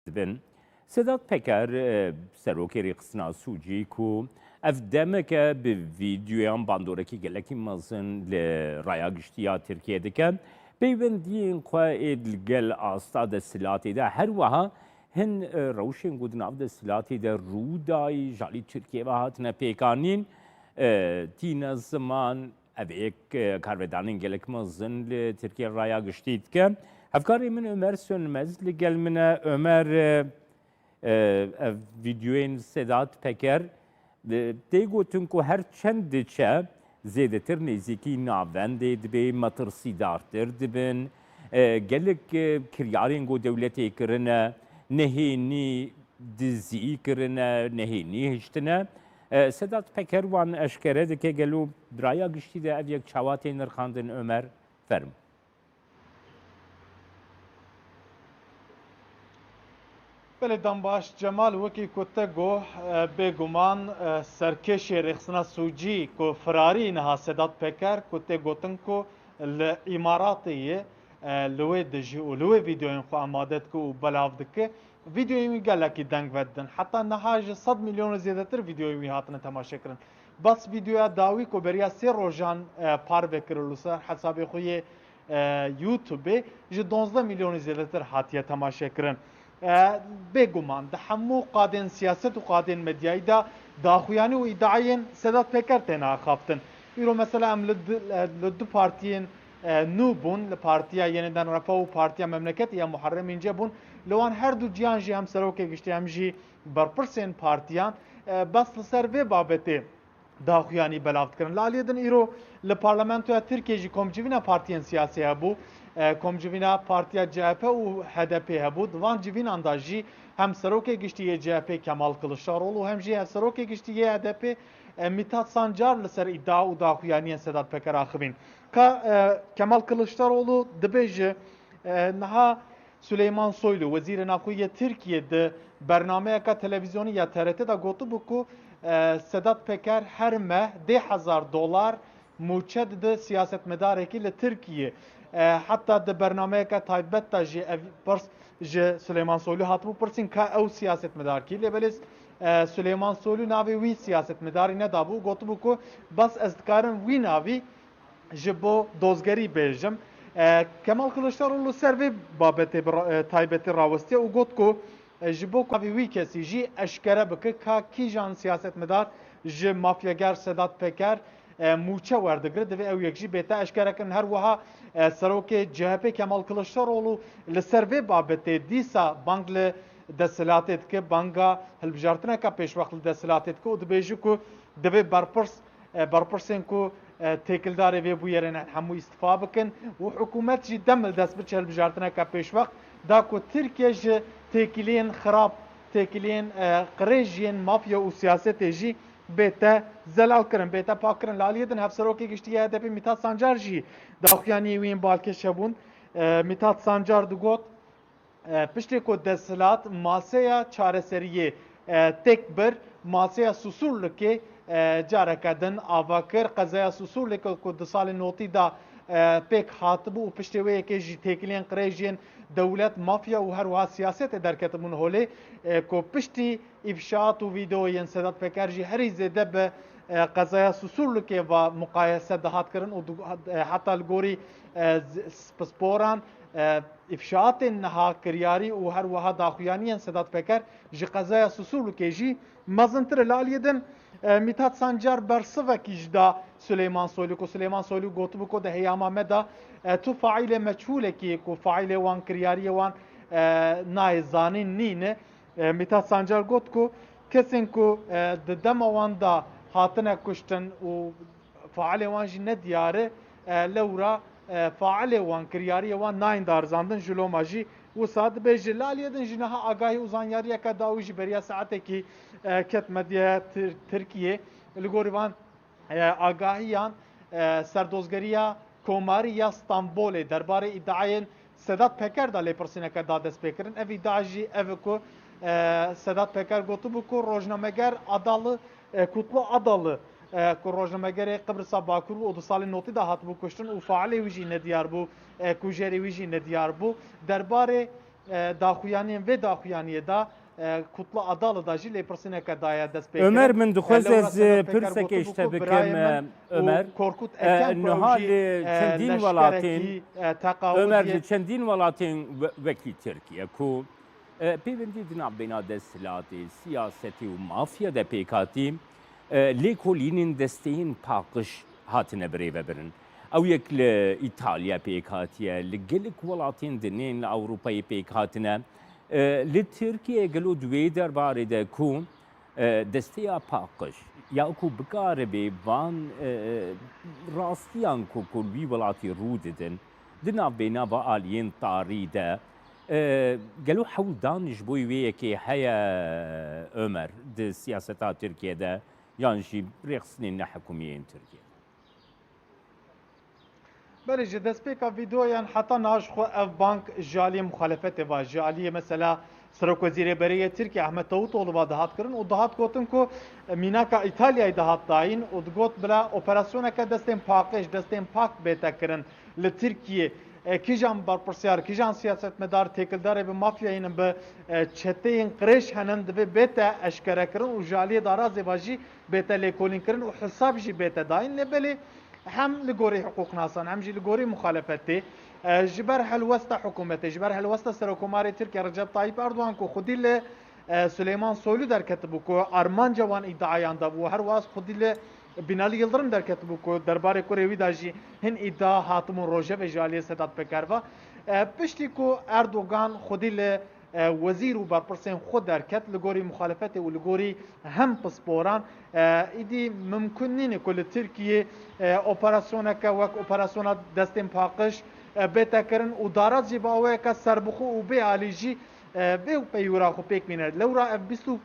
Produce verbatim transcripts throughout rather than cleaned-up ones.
dibin. Sedat Peker, e, serokê rêxistina Sûcî ku ev demeke bi vîdeoyan bandorekî gelekî mezin li raya giştî ya Tirkiyê dike, peywendiyên xwe ê li gel asta desthilatê de her wiha hin, e, rewşên ku di nav desthilatê de rû dayî ji alî Tirkiyê ve hatine pêkanîn, e, tîne ziman, Ev ê yek, e, karvedanên gelek mezin li Tirkiye raya giştî dike. Hevkarê min Ömer Sönmez li gel min e. Ömer, e, e, ev vîdeoyên Sedat Peker, e, tê gotin ku her çend diçe zêdetir nêzîkî navendê dibe, metirsîdartir dibin. E, gelek, e, kiryarên ku dewletê kirine, nehênî dizî kirine, nehênî hiştine. E, Sedat Peker wan eşkere dike, gelo di raya giştî de ev yek çawa tê nirxandin, Ömer? Fermo. Belê, dem baş Cemal, wekî ku te got, e, bêguman, e, serkêşê rêxistina Sûcî ku firarî niha Sedat Peker ku tê gotin ku li Îmaratê ye, e, li wê dijî û li wê vîdeoyên xwe amade dike û belav dike. Vîdeoyên wî gelekî deng vedidin. Heta niha ji sed milyon û zêdetir vîdeoyên wî hatine temaşekirin. Bes vîdeoya dawî ku beriya sê rojan, e, parve kir û li ser hesabê xwe yê, e, YouTube-ê ji duwazdeh milyon û zêdetir hatiye temaşekirin. E, bêguman di hemû qadên siyaset û qadên medyayî de daxuyanî û îdiayên Sedat Peker têne axaftin. Îro mesela em li du, li du partiyên, e, nû bûn, li Partiya Yeniden Refah û Partiya Memleket ya Muharrem Înce bûn. Li wan her du ciyan jî hem serokê giştî hem jî berpirsên partiyan, e, bes li ser vê babetê daxuyanî belav dikirin. Li aliyê din îro li Parlamentoya Tirkiyê jî komcivîna partiyên siyasî hebû. E, komcivîna Partiya C H P û H D P hebû. Di van civînan de jî hem serokê giştî yê C H P Kemal Kiliçdaroglu û hem jî hevserokê giştî yê H D P, e, Mithat Sancar li ser îdia û daxuyaniyên Sedat Peker axivîn. Ka, e, Kemal Kiliçdaroglu dibêje, e, niha Süleyman Soylu, Wezîrê Navxwe yê Tirkiyê, di bernameyeke televîzyonî ya T R T de gotibû ku, e, Sedat Peker her meh deh hezar dolar mûçe dide siyasetmedarekî li Tirkiyê. E, heta di bernameyeke taybet de jî ev pirs ji Süleyman Soylu hatibû pirsîn ka ew siyasetmedar kî. Lê belê, e, Süleyman Soylu navê wî siyasetmedarî nedabû, gotibû ku bes ez dikarim wî navî ji bo dozgerî bêjim. E, Kemal Kiliçdaroglu ser vê babetê bi ra-, e, taybetî rawestiye û got ku, e, ji bo ku navê wî kesî jî eşkere bike ka kîjan siyasetmedar ji mafyager Sedat Peker, e, mûçe werdigire, divê ew yek jî bête eşkere kirin. Her wiha, e, serokê C H P Kemal Kiliçdaroglu li ser vê babetê dîsa bang li desthilatê dike, banga hilbijartineke pêşwext li desthilatê dike û dibêje ku divê berpirs e, berpirsên ku, e, têkildarê vê bûyerê ne hemû îstifa bikin û hikûmet jî dem li dest biçe hilbijartineke pêşwext da ku Tirkiye ji têkiliyên xirab, têkiliyên, e, qirêj yên mafya û siyasetê jî bête zelal kirin, bête pak kirin. Li aliyê din hevserokê giştî yê H D P Mithat Sancar jî daxuyaniyê wî yên balkêş hebûn. E, Mithat Sancar digot, E, piştî ku desthilat maseya çareseriyê, e, têk bir, maseya Susurlukê, e, careke din ava kir. Qezaya Susurlukê ku di salên notî de, e, pêk hatibû û piştê wê yekê jî têkiliyên qirêj yên dewlet, mafya û her wiha siyasetê derketibûn holê, e, ku piştî îfşaat û vîdeoyên Sedat Peker jî herî zêde bi, e, qezaya Susurlukê ve muqayese dihat kirin û du-, e, heta li gorî, e, z-, pisporan, e, îfşaatên niha kiryarî û her wiha daxuyaniyên Sedat Peker ji qezaya Susurlukê jî mezintir e. Li aliyê din, e, Mithat Sancar bersivekî ji da Süleyman Soylu, ku Süleyman Soylu gotibû ku di heyama me de, e, tu faîlê meçhûlekî ku faîlê wan, kiryariyê wan, e, nayê zanîn nîne. E, Mithat Sancar got ku kesên ku, e, di dema wan de hatine kuştin û failê wan jî nediyar e, e, lewra, e, failê wan, kiryariyê wan nayên darizandin, ji loma jî wisa dibe. Ji aliyê din jî niha agahî û zanyariyeke dawî jî beriya saetekî, e, ket medyaya Tir-, Tirkiyê. Li gorî van, e, agahiyan, e, Serdozgeriya Komarî ya Stenbolê derbarê îdiayên Sedat Peker de lêpirsîneke da destpêkirin. Ev îdia jî ev e ku, e, Sedat Peker gotibû ku rojnameger Adalı, e, Kutlu Adalı, e, ku rojnamegerê Qibirsa Bakur bû û di salên notî de hatibû kuştin û failê wî jî nediyar bû, e, kujerê wî jî nediyar bû. Derbarê e, daxuyaniyên vê daxuyaniyê de, e, Kutlu Adalı da jî lêpirsîneke daye destpêkirin. Ömer, min dixwest E, lewra ez, Sedat e, Peker pirsekê gotibu ji te ku bikim, birayê min e, Ömer. û Korkut E, Eken ku ew niha jî, li e, çendîn leşkerekî, welatên, e, teqawudiyê Ömer, li çendîn welatên we-, wekî Tirkiye ku, e, pêwendî di navbêna desthilatê, siyasetê û mafya de pêk hatî, e, lêkolînên desteyên paqij hatine birêvebirin. Ew yek li Îtalya pêk hatiye, li gelek welatên din ên li Ewropayê pêk hatine. E, li Tirkiye gelo di wê derbarê de ku, e, desteya paqij ya ku bikaribê van, e, e, rastiyan ku, ku li wî welatî rû didin, di navbêna va aliyên tarî de, e, gelo hewldan ji bo wê yekê heye, Ömer, di siyaseta Tirkiye de yan jî rêxistinên nehikûmî yên Tirkiye? Belê, ji destpêka vîdeoyan heta niha ji xwe ev bang ji aliyê muxalefetê ve, ji aliyê mesela Serokwezîrê berê yê Tirkiye Ahmet Davutoğlu ve dihat kirin û dihat gotin ku mînaka Îtalyayê dihat dayîn û digot bila operasyoneke destên paqij, destên pak bête kirin li Tirkiye. E, kîjan berpirsiyar, kîjan siyasetmedar têkildarê bi mafyayên, bi, e, çeteyên qirêj henin divê bête eşkerekirin û ji aliyê darazê ve jî bête lêkolînkirin û hesab jî bête dayîn. Lê belê hem li gorî hiqûqnasan, hem jî li gorî muxalefetê, e, ji ber helwesta hikûmetê, ji ber helwesta Serokomarê Tirkiye Recep Tayyip Erdogan ku xwedî li, e, Süleyman Soylu derketibû ku armanca wan îdiayan dabû, her wiha xwedî li Binali Yıldırım derketibû ku derbarê kurê wî de jî hin îdia hatibûn rojevê ji aliyê Sedat Peker ve. E, piştî ku Erdogan xwedî li e, wezîr û berpirsên xwe derket, li gorî muxalefetê û li gorî hem pisporan, e, îdî mimkun nîne ku li Tirkiyê, e, operasyoneke wek operasyona destên paqij, e, bête kirin û daraz jî bi awayeke serbixwe û bê alî jî, e, vê peywira xwe pêk bîne. Lewra ev bîst û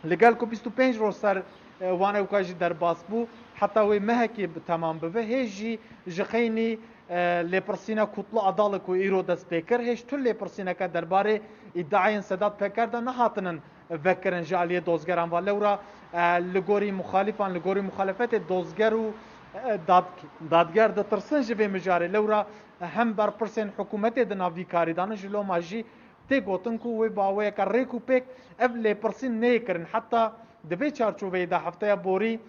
Li gel ku bîst û pênc roj ser, e, wan ewka jî derbas bû, heta wê mehekê bi temam bibe, hê jî ji xeynî, e, lêpirsîna Kutlu Adalı ku îro dest pê kir, hêj tu lêpirsîneke derbarê îdiayên Sedat Peker de nehatinin vekirin ji aliyê dozgeran ve. Lewra, e, li gorî muxalîfan, li gorî muxalefetê dozger û, e, dad-, dadger ditirsin ji vê mijarê. Lewra hem berpirsên hikûmetê di nav vî karî de ne, ji loma jî tê gotin ku wê bi awayeke rêk û pêk ev lêpirsîn neyê kirin. Heta di vê çarçoveyê de hefteya borî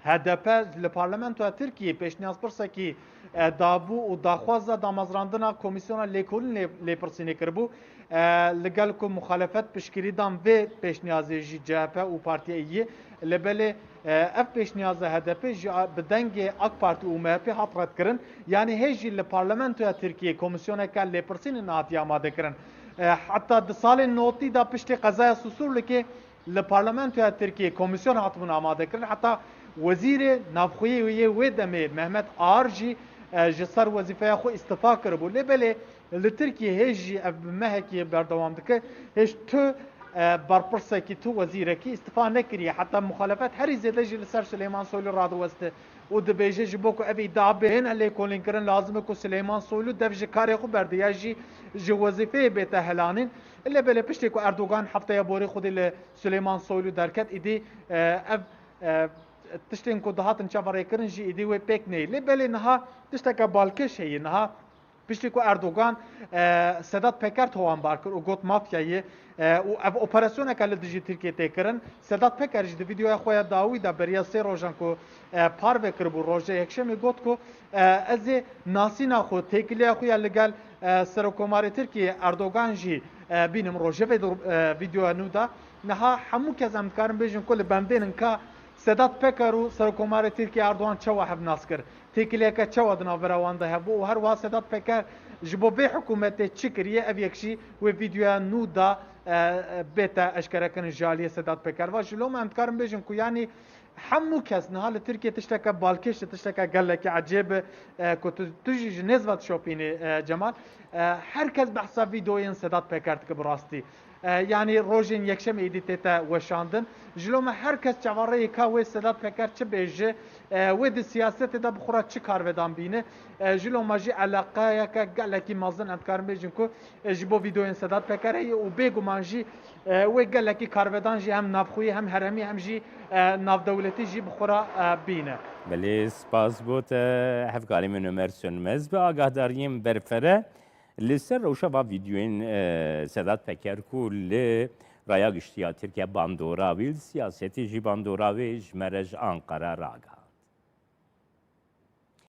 H D P li Parlamentoya Tirkiyê pêşniyazpirsekî, e, dabû û daxwaza damezrandina Komîsyona Lêkolîn lê, lêpirsînê kiribû. E, li gel ku muxalefet piştgirî dan vê pêşniyazê jî C H P û Partiya Îyê, lê belê, e, ev pêşniyaza H D P ji a, bi dengê AK Parti û M H P hat redkirin. Yanî hê jî li Parlamentoya Tirkiyê komîsyoneke lêpirsînê nehatiye amadekirin. E, heta di salên notî de piştî qezaya Susurlikê li Parlamentoya Tirkiyê komîsyon hatibûn amadekirin. Heta wezîrê navxweyî yê wê demê Mehmet Ağar jî, e, ji ser wezîfeya xwe îstifa kiribû. Lê belê li Tirkiyê hê jî ev bi mehekî berdewam dike. Hêj tu, e, berpirsekî, tu wezîrekî îstifa nekiriye. Heta muxalefet herî zêde jî li ser Süleyman Soylu radiweste û dibêje, ji bo ku ev îdia bêhne lêkolînkirin, lazim e ku Sileyman Soylu dev ji karê xwe berde ya jî ji wezîfeyê bête helanîn. Lê belê piştê ku Erdogan hefteya borî xwedî li Sileyman Soylu derket, îdî, e, ev, e, tiştên ku dihatin çaverêkirin jî îdî wê pêk neyê. Lê belê niha tişteke balkêş heye. Niha Piştî ku Erdogan, e, Sedat Peker tawanbar kir û got mafya ye, e, û ev operasyoneke li dijî Tirkiyê tê kirin, Sedat Peker jî di vîdeoya xwe ya dawî de beriya sê rojan ku, e, parve kiribû, rojê yekşemê got ku, e, ez ê nasîna xwe, têkiliya xwe ya li gel, e, Serokomarê Tirkiyê Erdogan jî, e, bînim. Rojevê di, e, vîdeoya nû de niha hemû kes em dikarin bêjin ku li bendê nin ka Sedat Peker û Serokomarê Tirkiyê Erdogan çawa hev nas kir. Têkiliyeke çawa di navbera wan de hebû û her wiha Sedat Peker ji bo vê hikûmetê çi kiriye, ev yek jî wê vîdeoya nû de, e, e, bête eşkerekirin ji aliyê Sedat Peker ve. Ji loma em dikarin bêjin ku yanî hemû kes niha li Tirkiye tişteke balkêş e, tişteke gelekî ecêb e, e, ku tu, tu jî ji nêz ve dişopînî, e, Cemal. E, her kes behsa vîdeoyên Sedat Peker dike bi rastî. E, yanî rojên yekşemê êdî tête weşandin. Ji loma her kes çaverêyê ka wê Sedat Peker çi bêje, e, wê di siyasetê de bi xwe re çi karvedan bîne. E, ji loma jî eleqeyeke gelekî mezin em dikarin bêjin ku, e, ji bo vîdeoyên Sedat Peker heye û bêguman jî, e, wê gelekî karvedan jî hem navxweyî hem herêmî hem jî, e, navdewletî jî bi xwe re, e, bîne. Belê, spas bo te hevkarê min Ömer Sönmez bi agahdariyên berfere. Li ser rewşa va vîdyoyên e, Sedat Peker ku li raya giştî ya Tirkiye bandora wî, li siyasetê jî bandora wê ji me re ji Anqara ragiha.